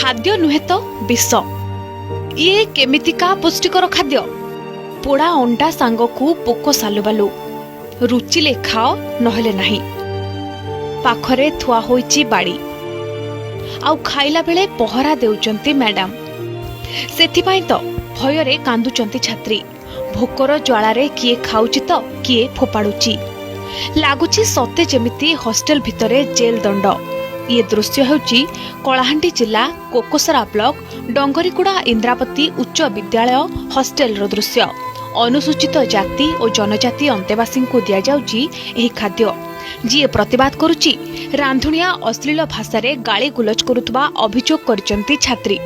ଖାଦ୍ୟ ନୁହେଁ ତ ବିଷ। ଇଏ କେମିତିକା ପୁଷ୍ଟିକର ଖାଦ୍ୟ? ପୋଡ଼ା ଅଣ୍ଡା ସାଙ୍ଗକୁ ପୋକ ସାଲୁବାଲୁ। ରୁଚିଲେ ଖାଅ, ନହେଲେ ନାହିଁ। ପାଖରେ ଥୁଆ ହୋଇଛି ବାଡ଼ି, ଆଉ ଖାଇଲା ବେଳେ ପହରା ଦେଉଛନ୍ତି ମ୍ୟାଡାମ। ସେଥିପାଇଁ ତ ଭୟରେ କାନ୍ଦୁଛନ୍ତି ଛାତ୍ରୀ। ଭୋକର ଜ୍ୱାଳାରେ କିଏ ଖାଉଛି ତ କିଏ ଫୋପାଡୁଛି। ଲାଗୁଛି ସତେ ଯେମିତି ହଷ୍ଟେଲ ଭିତରେ ଜେଲ୍ ଦଣ୍ଡ। ଇଏ ଦୃଶ୍ୟ ହେଉଛି କଳାହାଣ୍ଡି ଜିଲ୍ଲା କୋକସରା ବ୍ଲକ ଡଙ୍ଗରିଗୁଡ଼ା ଇନ୍ଦ୍ରାବତୀ ଉଚ୍ଚ ବିଦ୍ୟାଳୟ ହଷ୍ଟେଲର ଦୃଶ୍ୟ। ଅନୁସୂଚିତ ଜାତି ଓ ଜନଜାତି ଅନ୍ତେବାସୀଙ୍କୁ ଦିଆଯାଉଛି ଏହି ଖାଦ୍ୟ। ଯିଏ ପ୍ରତିବାଦ କରୁଛି, ରାନ୍ଧୁଣିଆ ଅଶ୍ଳୀଳ ଭାଷାରେ ଗାଳି ଗୁଲଜ କରୁଥିବା ଅଭିଯୋଗ କରିଛନ୍ତି ଛାତ୍ରୀ।